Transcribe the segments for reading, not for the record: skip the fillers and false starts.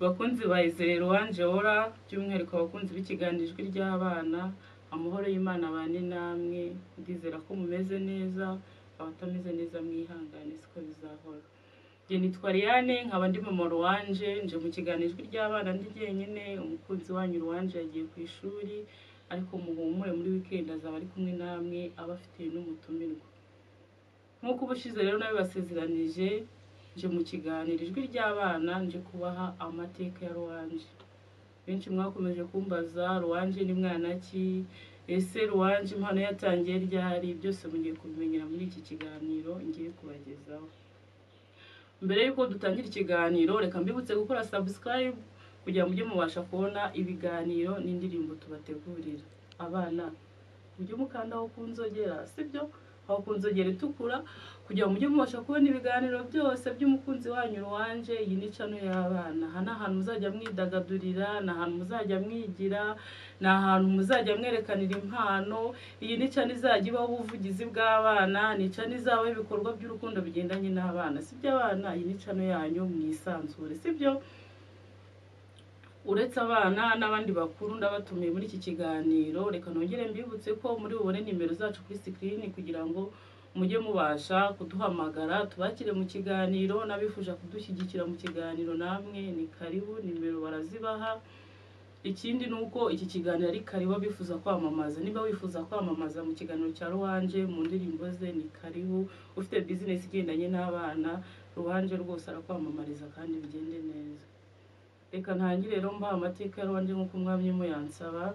Bakunzi ba Izere Louange Ora, by'umwihariko abakunzi b'ikiganiro Ijwi ry'Abana, amahoro y'Imana abane namwe. Ndizera ko mumeze neza, abatameze neza mwihangane, siko bizahora. Njye nitwa Liane, nkaba ndi mama Louange. Nje mu kiganiro Ijwi ry'Abana ndi jyenyine. Umukunzi wanyu Louange yagiye ku ishuri, ariko muhumure, muri weekend azaba ari kumwe namwe, abafitiye n'umutumirwa. Nk'uko ubushize rero nabibasezeranije, nje mu kiganiro Ijwi ry'Abana, nje kubaha amateka ya Louange. Benshi mwakomeje kumbaza: Louange ni mwana ki? Ese Louange impano yatangiye ryari? Byose mugiye kubimenyera muri iki kiganiro ngiye kubagezaho. Mbere y'uko dutangira ikiganiro, reka mbibutse gukora subscribe kugira ngo mujye mubasha kubona ibiganiro n'indirimbo tubategurira. Abana, mujye mukandaho ku nzogera, sibyo? Aho ku nzogera itukura, kugira ngo mujye mubasha kubona ibiganiro byose by'umukunzi wanyu Louange. Iyi ni channel y'abana. Aha ni ahantu muzajya mwidagadurira, ni ahantu muzajya mwigira, ni ahantu muzajya mwerekanira impano. Iyi ni channel izajya ibaho ubuvugizi bw'abana, ni channel izabaho ibikorwa by'urukundo bigendanye n'abana, sibyo? Abana, iyi ni channel yanyu, mwisanzure, sibyo? Uretse abana n'abandi bakuru ndabatumiye muri iki kiganiro. Reka nongere mbibutse ko muri bubone nimero zacu kuri screen kugira ngo mujye mubasha kuduhamagara, tubakire mu kiganiro. N'abifuza kudushyigikira mu kiganiro namwe ni karibu, nimero barazibaha. Ikindi ni uko iki kiganiro ari karibu abifuza kwamamaza. Niba wifuza kwamamaza mu kiganiro cya Louange, mu ndirimbo ze, ni karibu. Ufite business igendanye n'abana, Louange rwose arakwamamariza kandi bigende neza. Reka ntangire rero mbaha amateka ya Louange nk'uko mwamye muyansaba.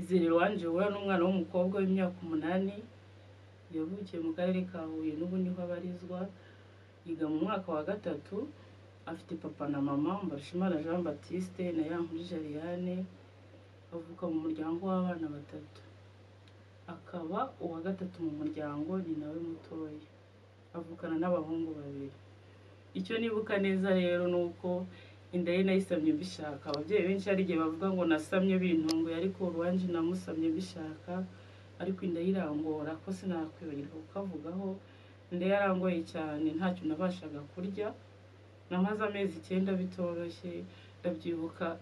Izere Louange Ora n'umwana w'umukobwa w'imyaka 8, yavukiye mu karere ka Huye, n'ubu niho abarizwa. Yiga mu mwaka wa gatatu. Afite papa na mama, Mbarushimana Jean Baptiste na Yankurije Ariane. Avuka mu muryango w'abana batatu, akaba uwa gatatu mu muryango, ni nawe mutoya. Avukana n'abahungu babiri. Icyo nibuka neza rero ni uko inda ye nayisamye mbishaka. Ababyeyi benshi hari igihe bavuga ngo nasamye bintunguye, ariko Louange namusamye mbishaka. Ariko inda ye irangora, ko sinakwibagirwa kukavugaho. Inda ye yarangoye cyane, ntacyo nabashaga kurya. Namaze amezi 9 bitoroshye. Ndabyibuka,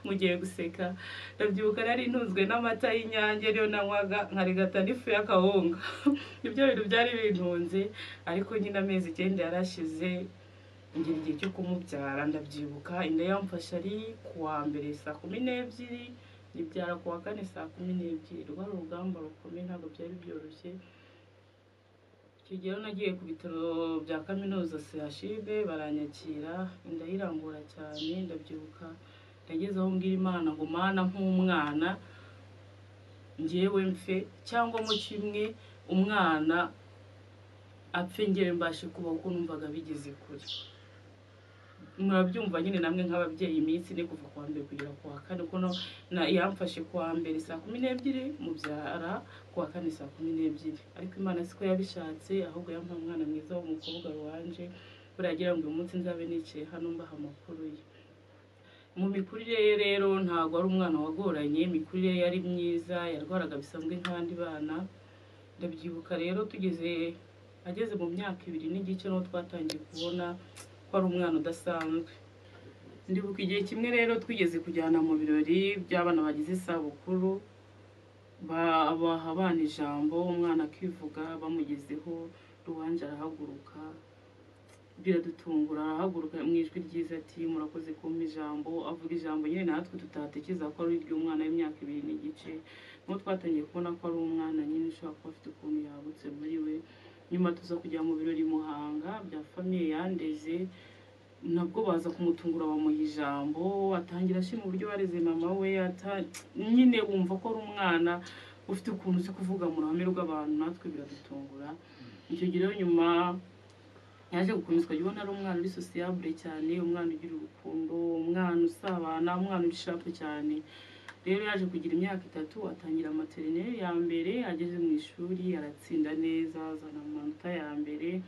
mugiye guseka, ndabyibuka nari ntunzwe n'amata y'Inyange, niyo nanywaga, nkarigata n'ifu y'akawunga. Ibyo bintu byari bintunze. Ariko nyine amezi 9 yarashize, ngira igihe cyo kumubyara. Ndabyibuka inda yamfashe ari ku wa mbere saa 12, nibyara ku wa kane saa 12. Rwari urugamba rukomeye, ntabwo byari byoroshye. Icyo gihe nagiye ku bitaro bya kaminuza CHUB, baranyakira. Inda irangora cyane. Ndabyibuka ndageze aho mbwira Imana ngo: "Mana, nk'umwana ngewe mfe, cyangwa mo kimwe umwana apfe, ngewe mbashe kubaho," kuko numvaga bigeze kure. Murabyumva nyine namwe nk'ababyeyi, iminsi ni kuva ku wa mbere kugera ku wa kane, kuko yamfashe ku wa mbere saa 12, mubyara ku wa kane saa 12. Ariko Imana siko yabishatse, ahubwo yampaye umwana mwiza w'umukobwa, Louange. Buriya agira ngo uyu munsi nzabe nicaye hano mbaha amakuru ye. Mu mikurire ye rero, ntabwo ari umwana wagoranye, imikurire ye yari myiza, yarwaraga bisanzwe nk'abandi bana. Ndabyibuka rero tugeze, ageze mu myaka 2 n'igice, niho twatangiye kubona ko ari umwana udasanzwe. Ndibuka igihe kimwe rero twigeze kujyana mu birori by'abana bagize isabukuru, baha abana ijambo, umwana akivuga. Bamugezeho, Louange arahaguruka, biradutungura. Arahaguruka mu ijwi ryiza ati: "Murakoze kumpa ijambo." Avuga ijambo nyine natwe tutatekereza ko ari iry'umwana w'imyaka 2 n'igice. Niho twatangiye kubona ko ari umwana nyine ushobora kuba afite ukuntu yagutse muri we. Nyuma tuza kujya mu birori i Muhanga bya famille yandeze, nabwo baza kumutungura, bamuha ijambo, atangira ashima uburyo bareze mama we. Nyine wumva ko ari umwana ufite ukuntu uzi kuvuga mu ruhame rw'abantu, natwe biradutungura. Icyo gihe rero nyuma yaje gukomeza, ukajya ubona ari umwana uri sociable cyane, umwana ugira urukundo, umwana usabana, umwana uri sharp cyane. Rero yaje kugira imyaka 3, atangira maternelle ya mbere. Ageze mu ishuri aratsinda neza, azana amanota ya mbere.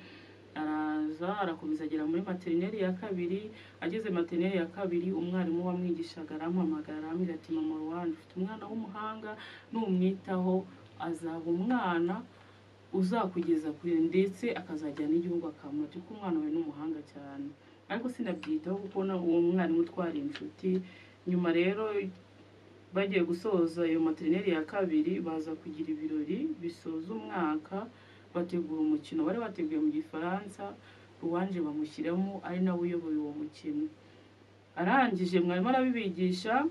Araza arakomeza agera muri maternelle ya kabiri. Ageze maternelle ya kabiri, umwarimu wamwigishaga arampamagara, arambwira ati: "Mama Louange, ufite umwana w'umuhanga, numwitaho azaba umwana uzakugeza kure, ndetse akazajyana n'igihugu akamaro, kuko umwana wawe ni umuhanga cyane." Ariko sinabyitaho kuko uwo mwarimu twari inshuti. Nyuma rero bagiye gusoza iyo materineri ya kabiri, baza kugira ibirori bisoza umwaka, bategura umukino bari bateguye mu Gifaransa, Ruwanje bamushyiramo ari nawe uyoboye uwo mukino. Arangije mwarimu arabibigisha,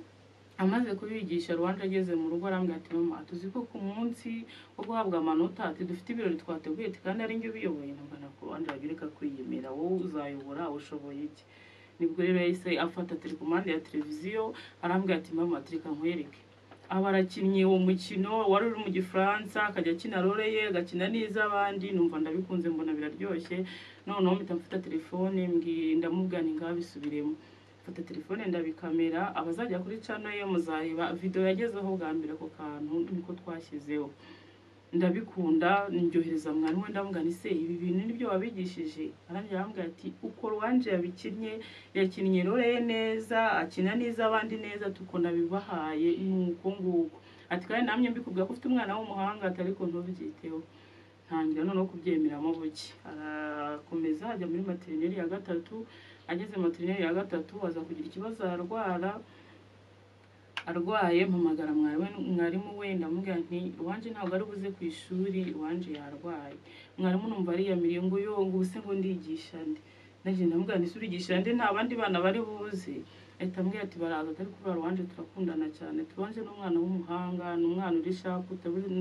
amaze kubigisha Ruwanje ageze mu rugo arambwira ati mama, tuzi ko ku munsi wo guhabwa amanota ati dufite ibirori twateguye ati kandi ari njye ubiyoboye. Ntabwo na Ruwanje wagira reka kwiyemera, wowe uzayobora ushoboye iki? Nibwo rero yahise afata telekomande ya televiziyo arambwira ati mama, reka nkwereke. Aba arakinnye uwo mukino wari uri mu Gifaransa, akajya akina role ye agakina n'iz'abandi, numva ndabikunze mbona biraryoshye. Noneho mpita mfata telefone ndamubwira nti ngaho bisubiremo. Mfata telefone ndabikamera, abazajya kuri channel ye muzareba video yagezeho bwa mbere ako kantu niko twashyizeho. Ndabikunda, ndyohereza mwarimu we, ndamubwira nti se ibi bintu nibyo wabigishije? Arangije arambwira ati uko Ruwanje yabikinnye, yakinnye role ye neza, akina n'iz'abandi neza, tukona bibahaye nuko nguko. Ati kandi namwe mbikubwira ko ufite umwana w'umuhanga, ati ariko ntubyiteho. Ntangira noneho kubyemeramo buke. Arakomeza ajya muri materineri ya gatatu, ageze materineri ya gatatu aza kugira ikibazo ararwara. Arwaye mpamagara mwarimu we ndamubwira nti Ruwanje ntabwo ari buze ku ishuri, Ruwanje yarwaye. Mwarimu numva ariyamiriye ngo yo ngo ubuse ngo ndigisha nde? Nanjye ndamubwira nti urigisha nde, nta bandi bana bari buze? Ahita ambwira ati baraza, atari kubera Ruwanje turakundana cyane, Ruwanje ni umwana w'umuhanga, ni umwana uri sharp,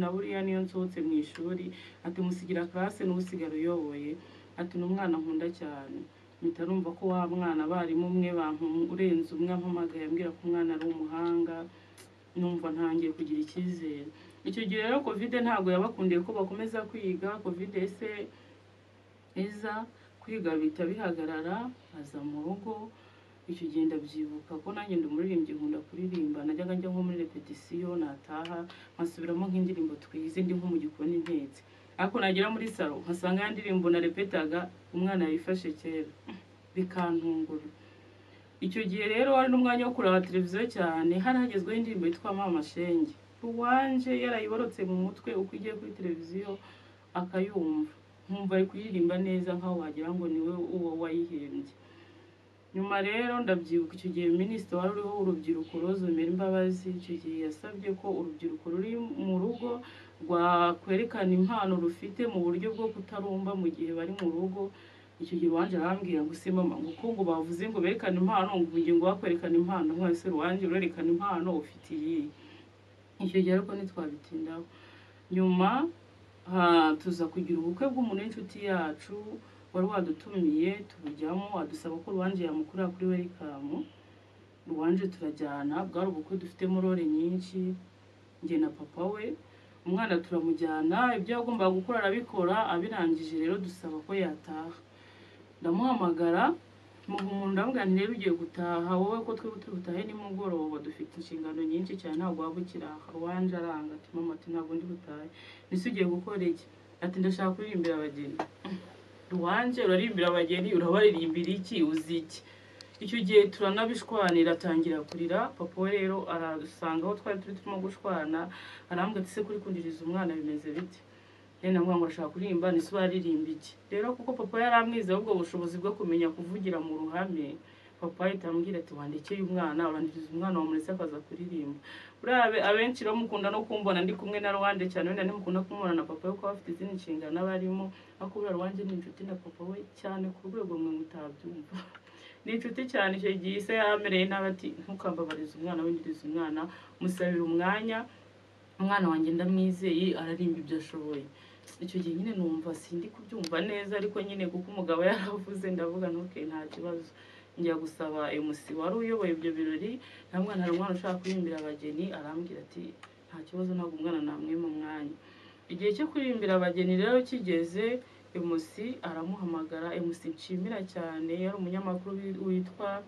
na buriya niyo nsohotse mu ishuri ati musigira classe n'usigara uyoboye, ati ni umwana nkunda cyane. Mpita numva ko wa mwana abarimu umwe urenze umwe ampamagaye ambwira ko umwana ari umuhanga, numva ntangiye kugira icyizere. Icyo gihe rero Covid ntabwo yabakundiye ko bakomeza kwiga, Covid ese iza kwiga bihita bihagarara, aza mu rugo. Icyo gihe ndabyibuka ko nanjye ndi umuririmbyi, nkunda kuririmba, najyaga njya nko muri repetisiyo, nataha nkasubiramo nk'indirimbo twize ndi nko mu gikoni ntetse, ariko nagera muri salo nkasanga ya ndirimbo narepetaga umwana yayifashe kera, bikantungura. Icyo gihe rero wari n'umwanya wo kureba televiziyo cyane, hari hagezweho indirimbo yitwa Mama Shenge. Ruwanje yarayiborotse mu mutwe, uko igiye kuri televiziyo akayumva, nkumva ari kuyiririmba neza nkaho wagira ngo niwe uwo wayihimbye. Nyuma rero ndabyibuka icyo gihe minisitiri wari uriho w'urubyiruko Rose Mbabazi, icyo gihe yasabye ko urubyiruko ruri mu rugo rwakwerekana impano rufite mu buryo bwo kutarumba mu gihe bari mu rugo. Icyo gihe Ruwanje arambwira ngo se mama, ngo uko ngo bavuze ngo berekane impano, ngo ubugingo bakwerekana impano, mwese Ruwanje urerekana impano ufite iyihe? Icyo gihe ariko ntitwabitindaho. Nyuma tuza kugira ubukwe bw'umuntu w'inshuti yacu wari wadutumiye, tubujyamo, adusaba ko Ruwanje yamukurira kuri welcome. Ruwanje turajyana, bwari ubukwe dufitemo role nyinshi, njye na papa we. Umwana turamujyana, ibyo yagombaga gukora arabikora, abirangije rero dusaba ko yataha. Ndamuhamagara muha umuntu, ndamubwira nti rero ugiye gutaha wowe, ko twebwe turi butahe nimugoroba, dufite inshingano nyinshi cyane, ntabwo waba ukiri aha. Ruwanje aranga ati mama, ati ntabwo ndi butahe. Nise ugiye gukora iki? Ati ndashaka kuririmbira abageni. Ruwanje uraririmbira abageni, urabaririmbira iki, uzi iki? Icyo gihe turanabishwanira, atangira kurira. Papa we rero arasanga aho twari turi turimo gushwana, arambwira ati se kuri kundiriza umwana bimeze bite? Rero namubwira ngo arashaka kuririmba, nise uraririmba iki? Rero kuko papa yari amwizeho ubwo bushobozi bwo kumenya kuvugira mu ruhame, papa ahita ambwira ati wandekeye umwana, urandiriza umwana wamuretse akaza kuririmba. Buriya abenshi rero mukunda no kumbona ndi kumwe na Ruwanje cyane, wenda ntimukunda kumubona na papa we kuko bafite izindi nshingano aba arimo, ariko buriya Ruwanje ni inshuti na papa we cyane ku rwego mwe mutabyumva. Ni inshuti cyane. Icyo gihe se yamereye nabi ati ntukambabarize umwana, windirize umwana, musabira umwanya, umwana wanjye ndamwizeye ararimba ibyo ashoboye. Icyo gihe nyine numva sindi kubyumva neza, ariko nyine kuko umugabo yaravuze ndavuga ntuke nta kibazo. Njya gusaba MC wari uyoboye ibyo birori, nta mwana, hari umwana ushaka kuririmbira abageni, arambwira ati nta kibazo, ntabwo umwana namwima umwanya. Igihe cyo kuririmbira abageni rero kigeze, MC aramuhamagara. MC nshimira cyane yari umunyamakuru witwa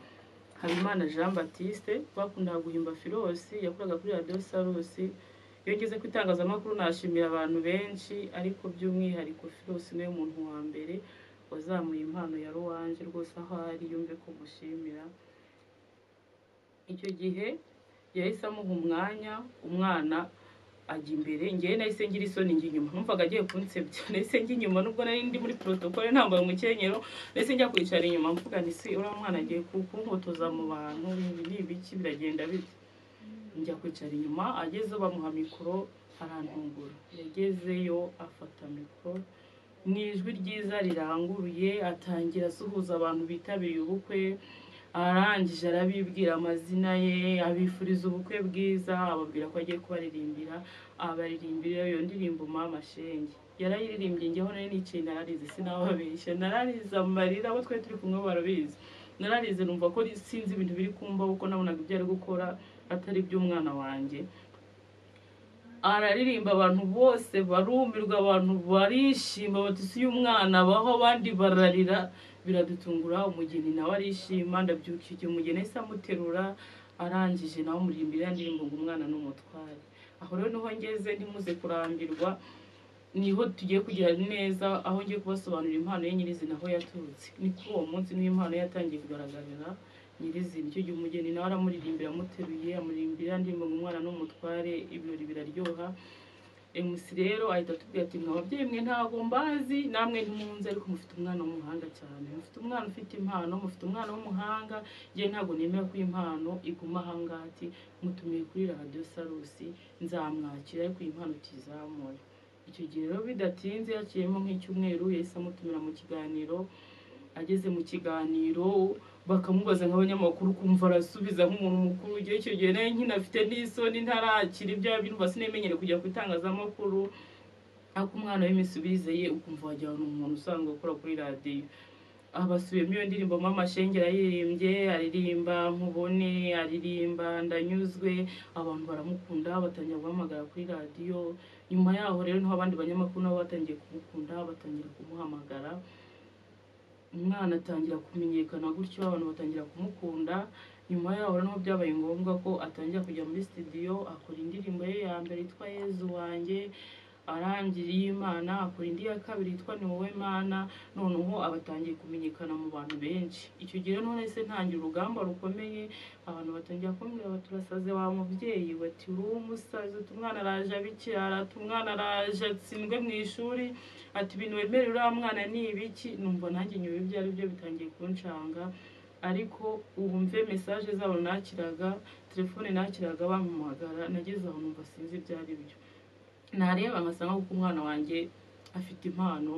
Habimana Jean Baptiste, bakundaga guhimba Filosi, yakoraga kuri Radio Salus. Iyo ngeze ku itangazamakuru nashimira abantu benshi, ariko by'umwihariko Filosi niwe muntu wa mbere wazamuye impano ya Ruwanje rwose, aho ari yumve ko mushimira. Icyo gihe yahise amuha umwanya, umwana Ajya imbere, ngewe nahise ngira isoni njya inyuma, numvaga agiye kunsebya. Nahise njya inyuma nubwo nari ndi muri protocole ntambaye umukenyero, nahise njya kwicara inyuma mvuga nti si uriya mwana agiye kunkotoza mu bantu, ibi ni ibiki, biragenda bite? Njya kwicara inyuma, agezeyo bamuha mikoro arantungura. Yagezeyo afata mikoro mu ijwi ryiza riranguruye, atangira asuhuza abantu bitabiriye ubukwe. Arangije arabibwira amazina ye, abifuriza ubukwe bwiza, ababwira ko agiye kubaririmbira, abaririmbira iyo ndirimbo Mama Shenge. Yarayiririmbye, njyeho nari nicaye nararize, sinababeshya, nararize amarira, abo twari turi kumwe barabizi, nararize numva ko sinzi ibintu biri kumbaho, kuko nabonaga ibyo ari gukora atari iby'umwana wanjye. Araririmba abantu bose barumirwa, abantu barishima bati si uyu mwana abaho, abandi bararira, biradutungura. Umugeni nawe arishima, ndabyuka icyo gihe umugeni ahise amuterura, arangije nawe amuririmbira ya ndirimbo ngo umwana n'umutware. Aho rero niho ngeze, ntimuze kurambirwa, niho tugiye kugira neza, aho ngiye kubasobanurira impano ye nyirizina aho yaturutse. Ni kuri uwo munsi niho impano ye yatangiye kugaragarira nyirizina. Icyo gihe umugeni nawe aramuririmbira amuteruye, amuririmbira indirimbo ngo umwana n'umutware, ibirori biraryoha. MC rero ahita atubwira ati mwa babyeyi mwe ntabwo mbazi namwe ntimunzi, ariko mufite umwana w'umuhanga cyane, mufite umwana ufite impano, mufite umwana w'umuhanga, njye ntabwo nemera ko impano iguma aha ngaha, ati mutumiye kuri radiyo Sarusi nzamwakira, ariko iyi mpano tuyizamure. Icyo gihe rero bidatinze yakiyemo nk'icyumweru, yahise amutumira mu kiganiro. Ageze mu kiganiro bakamubaza nk'abanyamakuru, kumva arasubiza nk'umuntu mukuru. Igihe icyo gihe nari nkinafite n'isoni, ntarakira ibyo bintu, sinemenyere kujya ku itangazamakuru, ariko umwana w'imisubirize ye ukumva wagira ngo ni umuntu usanzwe ukora kuri radiyo. Abasubiyemo iyo ndirimbo Mama Shenge arayiririmbye, aririmba nkubone, aririmba ndanyuzwe, abantu baramukunda, batangira guhamagara kuri radiyo. Nyuma yaho rero niho abandi banyamakuru nabo batangiye kumukunda, batangira kumuhamagara, umwana atangira kumenyekana gutyo, abantu batangira kumukunda. Nyuma yaho rero niho byabaye ngombwa ko atangira kujya muri studio, akora indirimbo ye ya mbere yitwa Yezu wanjye, arangira y'Imana, akora indi ya kabiri yitwa Ni wowe Mana, noneho abatangiye kumenyekana mu bantu benshi. Icyo gihe noneho nahise ntangira urugamba rukomeye, abantu batangira kumbwira bati urasaze wa mubyeyi, bati uri umusazi, uti umwana araje abikirara, ati umwana araje atsindwe mu ishuri, ati ibintu wemerera uriya mwana ni ibiki? Numva nanjye nyuma ibyo ari byo bitangiye kuncanga, ariko ubu mve message zabo nakiraga, telefone nakiraga bampamagara, nageze aho numva sinzi ibyo ari byo. Nareba nkasanga kuko umwana wanjye afite impano,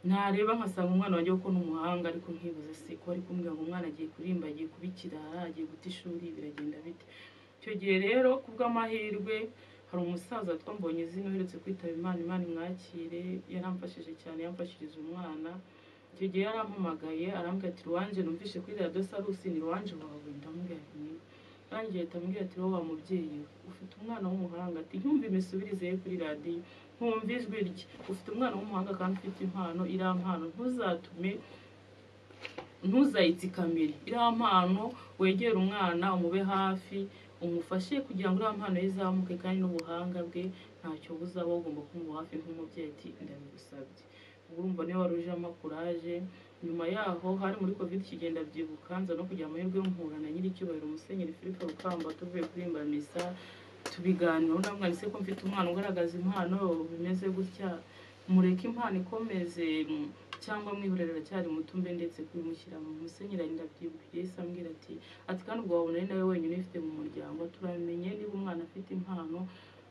nareba nkasanga umwana wanjye kuko ni umuhanga, ariko nkibaza se ko ari kumbwira ngo umwana agiye kuririmba, agiye kuba ikirara, agiye guta ishuri, biragenda bite? Icyo gihe rero kubw'amahirwe hari umusaza witwa Mbonyizina uherutse kwitaba Imana, Imana imwakire, yaramfashije cyane, yamfashiriza umwana. Icyo gihe yarampamagaye arambwira ati Ruwanje numvishe kuri radiyo Sarusi, ni Ruwanje wawe? Ndamubwira nti ni. Arangije ahita ambwira ati wowe wa mubyeyi we ufite umwana w'umuhanga, ati nkumva imisubirize ye kuri radiyo, nkumva ijwi rye, ufite umwana w'umuhanga kandi ufite impano, iriya mpano ntuzatume, ntuzayitsikamire, iriya mpano wegere umwana umube hafi, umufashe kugira ngo iriya mpano ye izamuke, kandi n'ubuhanga bwe ntacyo buzaba, ugomba kumuba hafi nk'umubyeyi, ati ndabigusabye. Urumva niwe wari ujemo kuraje. Nyuma yaho hari muri covid kigenda byibuka, nza no kugira amahirwe yo mpura na nyiricyubahiro Musenyeri Philippe Rukamba, tuvuye kuririmba misa tubiganiraho, ndamubwira se ko mfite umwana ugaragaza impano bimeze gutya, mureke impano ikomeze cyangwa mwihorere aracyari muto mbe ndetse kubimushyira mu Musenyeri. Ndabyibuka yahise ambwira ati kandi ubwo wabona ari nawe wenyine ufite mu muryango, turamenye niba umwana afite impano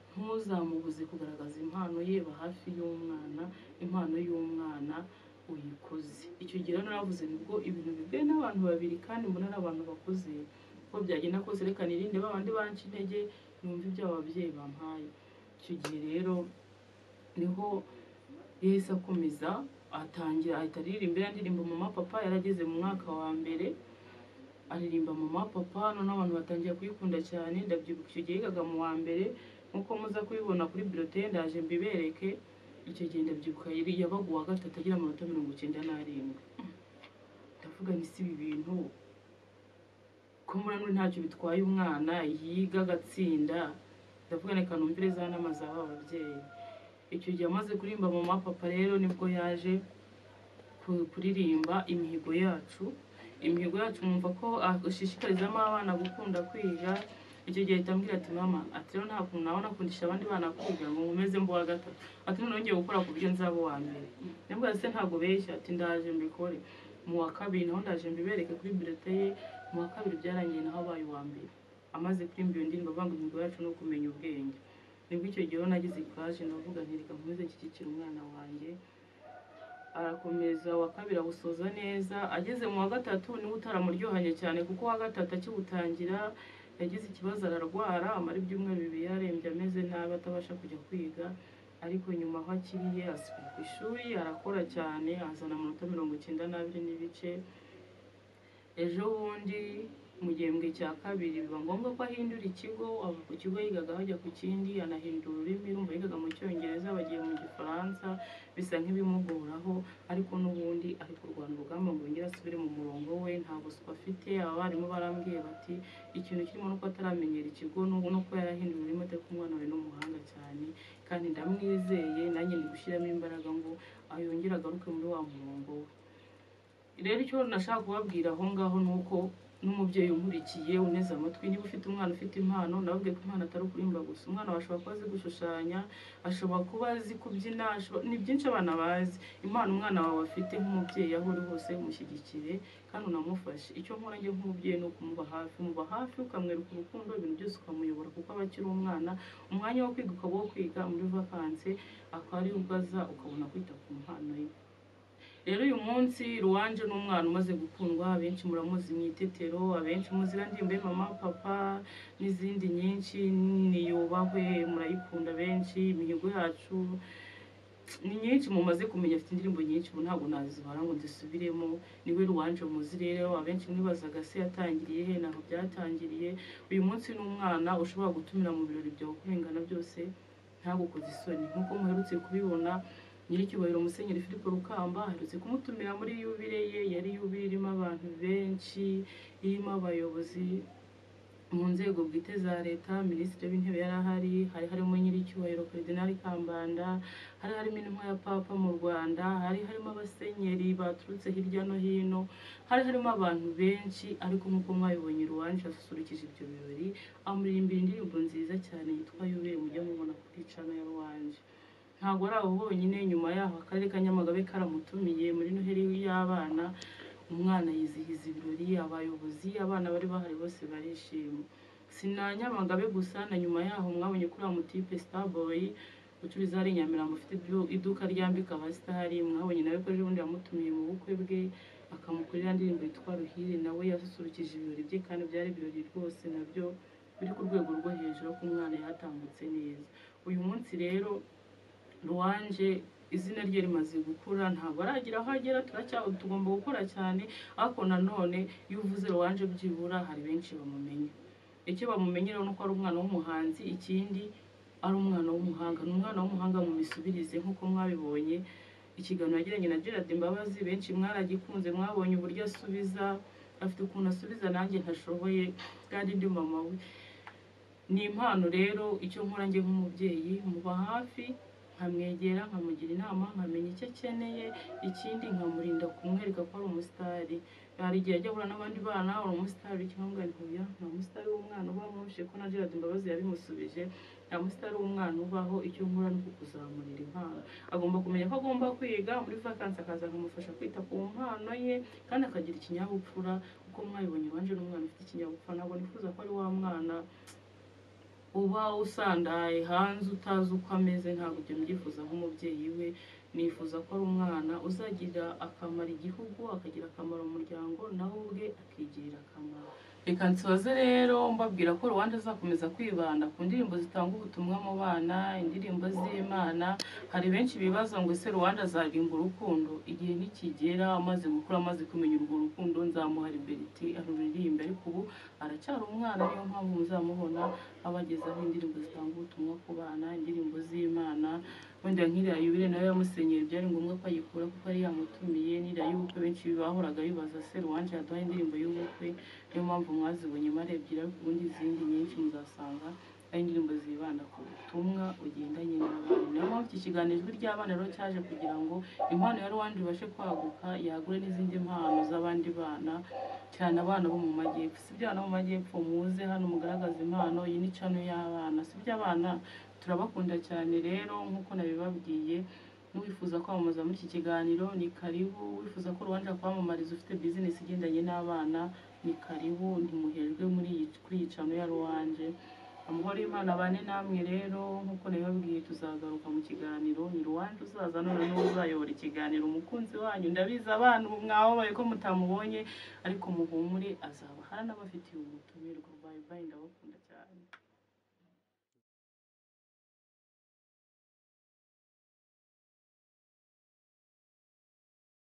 ntuzamubuze kugaragaza impano ye, ba hafi y'umwana, impano y'umwana uyikoze. Icyo gihe rero naravuze nibwo ibintu bibwiwe n'abantu babiri kandi mbona ari abantu bakuze, uko byagenda kose reka nirinde ba bandi banca intege, numve ibyo ababyeyi bampaye. Icyo gihe rero niho yahise akomeza atangira ahita aririmba iriya ndirimbo Mama Papa, yarageze mu mwaka wa mbere aririmba Mama Papa, noneho abantu batangira kuyikunda cyane. Ndabyibuka icyo gihe yigaga mu wa mbere, nkuko muza kubibona kuri bulletin ndaje mbibereke. Icyo gihe ndabyibuka yabaga uwa gatatu agira amanota 97. Ndavuga nti si ibi bintu ko mbona n'ubu ntacyo bitwaye umwana yiga agatsinda, ndavuga reka numvire za nama z'aba babyeyi. Icyo gihe amaze kuririmba Mama Papa rero nibwo yaje kuririmba imihigo yacu. Imihigo yacu mwumva ko ashishikarizamo abana gukunda kwiga. Icyo gihe ahita ambwira ati mama, ati rero nta kuntu nabona nakundisha abandi bana kwiga ngo nkomeze mbe uwa gatatu, ati noneho ngiye gukora ku buryo nzaba uwa mbere. Ndamubwira se ntabwo beshya, ati ndaje mbikore. Mu wa kabiri naho ndaje mbibereke kuri bulletin ye. Mu wa kabiri byarangiye naho abaye uwa mbere, amaze kuririmba iyo ndirimbo avuga ngo intego yacu ni ukumenya ubwenge. Nibwo icyo gihe nagize courage, ndavuga nti reka nkomeze nshyigikire umwana wanjye. Arakomeza wa kabiri awusoza neza, ageze mu wa gatatu niwe utaramuryohanye cyane, kuko uwa gatatu akiwutangira yagize ikibazo ararwara, amara ibyumweru 2 yarembye ameze nabi atabasha kujya kwiga. Ariko nyuma aho akiriye asubira ku ishuri arakora cyane, azana amanota 92 n'ibice. Ejo bundi mu gihembwe cya kabiri biba ngombwa ko ahindura ikigo, ava ku kigo yigagaho ajya ku kindi, anahindura ururimi, urumva yigaga mu Cyongereza bagiye mu Gifaransa, bisa nk'ibimugoraho, ariko n'ubundi ari kurwana urugamba ngo yongere asubire mu murongo we. Nta buswa afite. Abarimu barambwiye bati ikintu kirimo nuko ataramenyera ikigo nuko yarahinduye ururimi, ariko umwana we ni umuhanga cyane kandi ndamwizeye, nanjye ndi gushyiramo imbaraga ngo yongere agaruke muri wa murongo we. Rero icyo nashaka kubabwira aho ngaho ni uko n'umubyeyi unkurikiye uneze amatwi, niba ufite umwana ufite impano, nababwiye ko impano atari ukurimba gusa. Umwana wawe ashobora kuba azi gushushanya, ashobora kuba azi kubyina, ni byinshi abana bazi. Impano umwana wawe afite, nk'umubyeyi aho uri hose umushyigikire kandi unamufashe. Icyo nkora njye nk'umubyeyi ni ukumuba hafi, umuba hafi ukamwereka urukundo, ibintu byose ukamuyobora kuko aba akiri umwana. Umwanya wo kwiga ukaba uwo kwiga, muri vakanse akaba ari ubwo aza ukabona kwita ku mpano ye. Rero uyu munsi Ruwanje ni umwana umaze gukundwa, abenshi muramuzi mu Itetero, abenshi muzi indirimbo ye Mama Papa n'izindi nyinshi, Niyubahwe murayikunda benshi, Imihigo yacu ni nyinshi mumaze kumenya, afite indirimbo nyinshi ubu ntabwo nazibara ngo nzisubiremo. Niwe Ruwanje muzi. Rero abenshi mwibazaga se yatangiriye he, ntaho byatangiriye. Uyu munsi ni umwana ushobora gutumira mu birori byawe uko bingana byose ntagukoze isoni, nk'uko muherutse kubibona Nyiricyubahiro Musenyeri Philippe Rukamba aherutse kumutumira muri yubile ye. Yari yubile irimo abantu benshi, irimo abayobozi mu nzego bwite za leta, Minisitiri w'Intebe yari ahari, hari harimo Nyiricyubahiro Karidinali Kambanda, hari harimo intumwa ya Papa mu Rwanda, hari harimo abasenyeri baturutse hirya no hino, hari harimo abantu benshi. Ariko nk'uko mwabibonye Ruwanje yasusurukije ibyo birori, amuririmbira indirimbo nziza cyane yitwa Yubile, mujya mubona kuri channel ya Ruwanje. Ntabwo ari aho honyine, nyuma yaho akarere ka Nyamagabe karamutumiye muri Noheli y'abana, umwana yizihiza ibirori, abayobozi, abana bari bahari bose barishima. Si na Nyamagabe gusa, na nyuma yaho mwabonye kuri mutipe Starboy ucuriza hari Nyamirambo, ufite iduka ryambika abasitari, mwabonye nawe ko ejo bundi yamutumiye mu bukwe bwe akamukorera indirimbo yitwa Ruhire, nawe yasusurukije ibirori bye kandi byari ibirori rwose nabyo biri ku rwego rwo hejuru, ko umwana yatambutse neza. Uyu munsi rero Ruwanje izina rye rimaze gukura, ntabwo aragira aho agera, tugomba gukora cyane, ariko nanone iyo uvuze Ruwanje byibura hari benshi bamumenya. Icyo bamumenyera ni uko ari umwana w'umuhanzi, ikindi ari umwana w'umuhanga, ni umwana w'umuhanga mu misubirize nk'uko mwabibonye ikiganiro yagiranye na Gerard Mbabazi, benshi mwaragikunze, mwabonye uburyo asubiza, afite ukuntu asubiza nanjye ntashoboye kandi ndi mama we. Ni impano rero, icyo nkora njye nk'umubyeyi muba hafi, nkamwegera, nkamugira inama, nkamenya icyo akeneye, ikindi nkamurinda kumwereka ko ari umusitari. Hari igihe ajya ahura n'abandi bana, uri umusitari, cyangwa ntuya nta musitari w'umwana ubaho, mwumvishe ko na Gerard Mbabazi yabimusubije, nta musitari w'umwana ubaho, icyo nkora ni ukukuzamurira impano. Agomba kumenya ko agomba kwiga muri vakansi, akaza nkamufasha kwita ku mpano ye kandi akagira ikinyabupfura, kuko mwabibonye Ruwanje ni umwana ufite ikinyabupfura. Ntabwo nifuza ko ari wa mwana uba usandaye hanze utazi uko ameze, ntabwo ibyo mbyifuza nk'umubyeyi we. Nifuza ko ari umwana uzagira akamaro igihugu, akagira akamaro umuryango, nawe ubwe akigirira akamaro. Reka nsoze rero mbabwira ko Ruwanje azakomeza kwibanda ku ndirimbo zitanga ubutumwa mu bana, indirimbo z'Imana. Hari benshi bibaza ngo ese Ruwanje azaririmba urukundo? Igihe nikigera amaze gukura, amaze kumenya urwo rukundo, nzamuha liberty aruririmbe, ariko ubu aracyari umwana, niyo mpamvu muzamubona abagezaho indirimbo zitanga ubutumwa ku bana, indirimbo z'Imana. Wenda nk'iriya yubile nayo ya Musenyeri byari ngombwa ko ayikura kuko yari yamutumiye, n'iriya y'ubukwe benshi bahoraga bibaza se Ruwanje yaduhaye indirimbo y'ubukwe, niyo mpamvu mwazibonye marebye, ariko ubundi izindi nyinshi muzasanga Ari indirimbo zibanda ku butumwa bugendanye n'abana. Niyo mpamvu iki kiganiro Ijwi ry'Abana rero cyaje kugira ngo impano ya Ruwanje ibashe kwaguka, yagure n'izindi mpano z'abandi bana, cyane abana bo mu majyepfo. Si ibyo, abana bo mu majyepfo, muze hano mugaragaze impano. Iyi ni channel y'abana, si ibyo? Abana turabakunda cyane. Rero nk'uko nabibabwiye, n'uwifuza kwamamaza muri iki kiganiro ni karibu. Wifuza ko Ruwanje kwamamariza, ufite business igendanye n'abana, ni karibu. Ntimuhejwe muri iyi kuri iyi channel ya Ruwanje. Amahoro y'Imana abane namwe. Rero nk'uko nabibabwiye, tuzagaruka mu kiganiro. Ni Ruwanje uzaza none n'uwo uzayobora ikiganiro, umukunzi wanyu. Ndabizi abana ubu mwababaye ko mutamubonye, ariko muhumure, azaba hari n'abafitiye umutumirwa. Bye bye, ndabakunda.